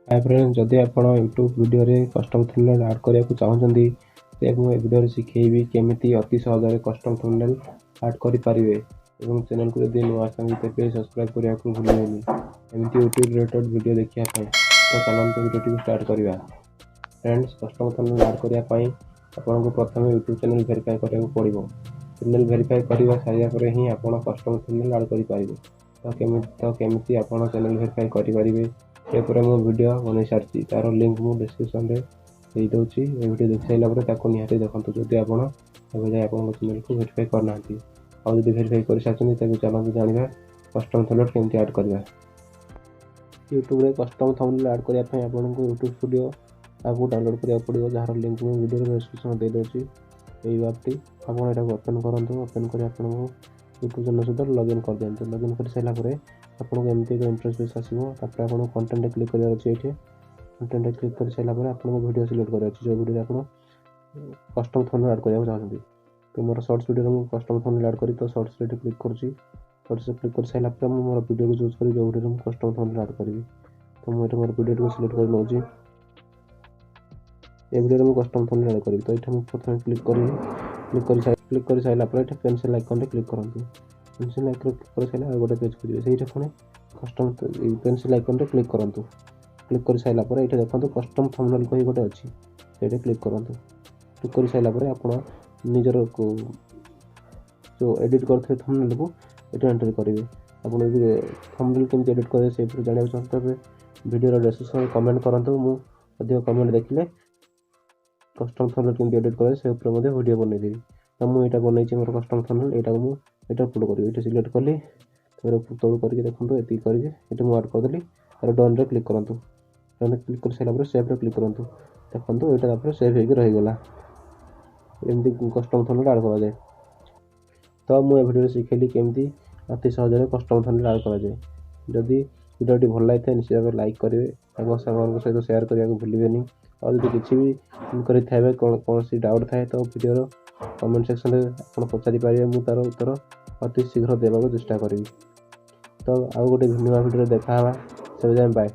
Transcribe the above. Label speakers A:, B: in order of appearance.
A: ହାଏ friend, ଯଦି ଆପଣ YouTube ଭିଡ଼ିଓରେ କଷ୍ଟମ୍ ଥମ୍ବନେଲ୍ ଆଡ଼୍ କରିବାକୁ ଚାହୁଁଛନ୍ତି, ତେବେ ମୁଁ ଏ ଭିଡ଼ିଓରେ ଶିଖେଇବି କେମିତି ଅତି ସହଜରେ କଷ୍ଟମ୍ ଥମ୍ବନେଲ୍ ଆଡ଼୍ କରିପାରିବେ। ଏବଂ ଚ୍ୟାନେଲକୁ ଯଦି ନୂଆ ଆସିଛନ୍ତି, ତେବେ ସବସ୍କ୍ରାଇବ୍ କରିବାକୁ ଭୁଲିବେନି ଏମିତି ୟୁଟ୍ୟୁବ୍ ରିଲେଟେଡ଼୍ ଭିଡ଼ିଓ ଦେଖିବା ପାଇଁ। ତ ଚାଲନ୍ତୁ, ଭିଡ଼ିଓଟିକୁ ଷ୍ଟାର୍ଟ କରିବା। ଫ୍ରେଣ୍ଡସ୍, କଷ୍ଟମ୍ ଥମ୍ବନେଲ୍ ଆଡ଼୍ କରିବା ପାଇଁ ଆପଣଙ୍କୁ ପ୍ରଥମେ ୟୁଟ୍ୟୁବ୍ ଚ୍ୟାନେଲ୍ ଭେରିଫାଏ କରିବାକୁ ପଡ଼ିବ। ଚ୍ୟାନେଲ୍ ଭେରିଫାଏ କରିବା ସାରିବା ପରେ ହିଁ ଆପଣ କଷ୍ଟମ୍ ଥମ୍ବନେଲ୍ ଆଡ଼୍ କରିପାରିବେ। ତ କେମିତି ଆପଣ ଚ୍ୟାନେଲ୍ ଭେରିଫାଏ କରିପାରିବେ, ସେ ଉପରେ ମୁଁ ଭିଡ଼ିଓ ବନେଇ ସାରିଛି। ତା'ର ଲିଙ୍କ୍ ମୁଁ ଡିସ୍କ୍ରିପ୍ସନ୍ରେ ଦେଇଦେଉଛି। ଏ ଭିଡ଼ିଓ ଦେଖି ସାରିଲା ପରେ ତାକୁ ନିହାତି ଦେଖନ୍ତୁ, ଯଦି ଆପଣ ଏବେ ଯାଏ ଆପଣଙ୍କ ଚ୍ୟାନେଲ୍କୁ ଭେରିଫାଏ କରିନାହାନ୍ତି। ଆଉ ଯଦି ଭେରିଫାଏ କରିସାରିଛନ୍ତି, ତେବେ ଚାଲନ୍ତୁ ଜାଣିବା କଷ୍ଟମ୍ ଥମ୍ବନେଲ୍ କେମିତି ଆଡ଼୍ କରିବା। ୟୁଟ୍ୟୁବରେ କଷ୍ଟମ୍ ଥମ୍ବନେଲ୍ ଆଡ଼୍ କରିବା ପାଇଁ ଆପଣଙ୍କୁ ୟୁଟ୍ୟୁବ୍ ଷ୍ଟୁଡ଼ିଓ ଆପ୍କୁ ଡାଉନଲୋଡ଼୍ କରିବାକୁ ପଡ଼ିବ, ଯାହାର ଲିଙ୍କ୍ ମୁଁ ଭିଡ଼ିଓର ଡିସ୍କ୍ରିପ୍ସନ୍ରେ ଦେଇଦେଉଛି। ଏଇ ଆପ୍ଟି ଆପଣ ଏଟାକୁ ଓପେନ୍ କରନ୍ତୁ। ଓପେନ୍ କରି ଆପଣଙ୍କୁ ୟୁଟ୍ୟୁବ୍ ଚ୍ୟାନେଲ୍ ସହିତ ଲଗ୍ଇନ୍ କରିଦିଅନ୍ତୁ। ଲଗ୍ଇନ୍ କରିସାରିଲା ପରେ ଆପଣଙ୍କୁ ଏମିତି ଏକ ଇଣ୍ଟରଫେସ୍ ଆସିବ। ତାପରେ ଆପଣଙ୍କୁ କଣ୍ଟେଣ୍ଟରେ କ୍ଲିକ୍ କରିବାର ଅଛି। ଏଇଠି କଣ୍ଟେଣ୍ଟରେ କ୍ଲିକ୍ କରିସାରିଲା ପରେ ଆପଣଙ୍କୁ ଭିଡ଼ିଓ ସିଲେକ୍ଟ କରିବାର ଅଛି, ଯେଉଁ ଭିଡ଼ିଓରେ ଆପଣ କଷ୍ଟମ୍ ଥମ୍ବନେଲ୍ ଆଡ଼୍ କରିବାକୁ ଚାହୁଁଛନ୍ତି। ତ ମୋର ସର୍ଟସ୍ ଭିଡ଼ିଓରେ ମୁଁ କଷ୍ଟମ୍ ଥମ୍ବନେଲ୍ ଆଡ଼୍ କରି, ତ ସର୍ଟସ୍ରେ ଏଠି କ୍ଲିକ୍ କରୁଛି। ସର୍ଟସ୍ରେ କ୍ଲିକ୍ କରିସାରିଲା ପରେ ମୁଁ ମୋର ଭିଡ଼ିଓକୁ ଚୁଜ୍ କରିବି, ଯେଉଁ ଭିଡ଼ିଓରେ ମୁଁ କଷ୍ଟମ୍ ଥମ୍ବନେଲ୍ ଆଡ଼୍ କରିବି। ତ ମୁଁ ଏଠି ମୋର ଭିଡ଼ିଓଟିକୁ ସିଲେକ୍ଟ କରି ନେଉଛି। ଏ ଭିଡ଼ିଓରେ ମୁଁ କଷ୍ଟମ୍ ଥମ୍ବନେଲ୍ ଆଡ଼୍ କରିବି। ତ ଏଠି ମୁଁ ପ୍ରଥମେ କ୍ଲିକ୍ କରିବି। କ୍ଲିକ୍ କରିସାରିଲା ପରେ ଏଠି ପେନ୍ସିଲ୍ ଆଇକନ୍ରେ କ୍ଲିକ୍ କରନ୍ତୁ। ପେନ୍ସିଲ୍ ଆଇକନ୍ରେ କ୍ଲିକ୍ କରିସାରିଲେ ଆଉ ଗୋଟେ ପେଜ୍ ଖୋଲିବେ। ସେଇଠି ପୁଣି କଷ୍ଟମ୍ ପେନ୍ସିଲ୍ ଆଇକନ୍ରେ କ୍ଲିକ୍ କରନ୍ତୁ। କ୍ଲିକ୍ କରିସାରିଲା ପରେ ଏଇଠି ଦେଖନ୍ତୁ, କଷ୍ଟମ୍ ଥମ୍ବନେଲ୍ କହି ଗୋଟେ ଅଛି, ସେଇଠି କ୍ଲିକ୍ କରନ୍ତୁ। କ୍ଲିକ୍ କରିସାରିଲା ପରେ ଆପଣ ନିଜର ଯେଉଁ ଏଡ଼ିଟ୍ କରିଥିବେ ଥମ୍ବନେଲ୍କୁ ଏଠି ଏଣ୍ଟ୍ରି କରିବେ। ଆପଣ ଯଦି ଥମ୍ବନେଲ୍ କେମିତି ଏଡ଼ିଟ୍ କରିବେ, ସେ ଉପରେ ଜାଣିବାକୁ ଚାହୁଁଛନ୍ତି, ତେବେ ଭିଡ଼ିଓର ଡେସ୍କ୍ରିପ୍ସନ୍ରେ କମେଣ୍ଟ କରନ୍ତୁ। ମୁଁ ଅଧିକ କମେଣ୍ଟ ଦେଖିଲେ କଷ୍ଟମ୍ ଥମ୍ବନେଲ୍ କେମିତି ଏଡ଼ିଟ୍ କରିବେ, ସେ ଉପରେ ମଧ୍ୟ ଭିଡ଼ିଓ ବନେଇଦେବି। ତ ମୁଁ ଏଇଟା ବନେଇଛି ମୋର କଷ୍ଟମ୍ ଥମ୍ବନେଲ୍, ଏଇଟାକୁ ମୁଁ ଏଇଟା ଅପଲୋଡ଼ କରିବି। ଏଇଟା ସିଲେକ୍ଟ କଲି, ତାପରେ ତଳୁ କରିକି ଦେଖନ୍ତୁ, ଏତିକି କରିକି ଏଠି ମୁଁ ଆଡ଼୍ କରିଦେଲି। ତାପରେ ଡନ୍ରେ କ୍ଲିକ୍ କରନ୍ତୁ। ଡନ୍ରେ କ୍ଲିକ୍ କରିସାରିଲା ପରେ ସେଭ୍ରେ କ୍ଲିକ୍ କରନ୍ତୁ। ଦେଖନ୍ତୁ, ଏଇଟା ତାପରେ ସେଭ୍ ହେଇକି ରହିଗଲା। ଏମିତି କଷ୍ଟମ୍ ଥମ୍ବନେଲ୍ ଆଡ଼୍ କରାଯାଏ। ତ ମୁଁ ଏ ଭିଡ଼ିଓରେ ଶିଖେଇଲି କେମିତି ଅତି ସହଜରେ କଷ୍ଟମ୍ ଥମ୍ବନେଲ୍ ଆଡ଼୍ କରାଯାଏ। ଯଦି ଭିଡ଼ିଓଟି ଭଲ ଲାଗିଥାଏ, ନିଶ୍ଚିତ ଭାବରେ ଲାଇକ୍ କରିବେ, ସାଙ୍ଗ ସାଙ୍ଗମାନଙ୍କ ସହିତ ସେୟାର କରିବାକୁ ଭୁଲିବେନି। ଆଉ ଯଦି କିଛି ବି ଇନକ୍ୱାରି ଥାଏ ବା କୌଣସି ଡାଉଟ୍ ଥାଏ, ତ ଭିଡ଼ିଓର କମେଣ୍ଟ ସେକ୍ସନରେ ଆପଣ ପଚାରି ପାରିବେ। ମୁଁ ତା'ର ଉତ୍ତର ଅତି ଶୀଘ୍ର ଦେବାକୁ ଚେଷ୍ଟା କରିବି। ତ ଆଉ ଗୋଟେ ନୂଆ ଭିଡ଼ିଓରେ ଦେଖା ହେବା, ସେବେ ଯାଏଁ ବାଏ।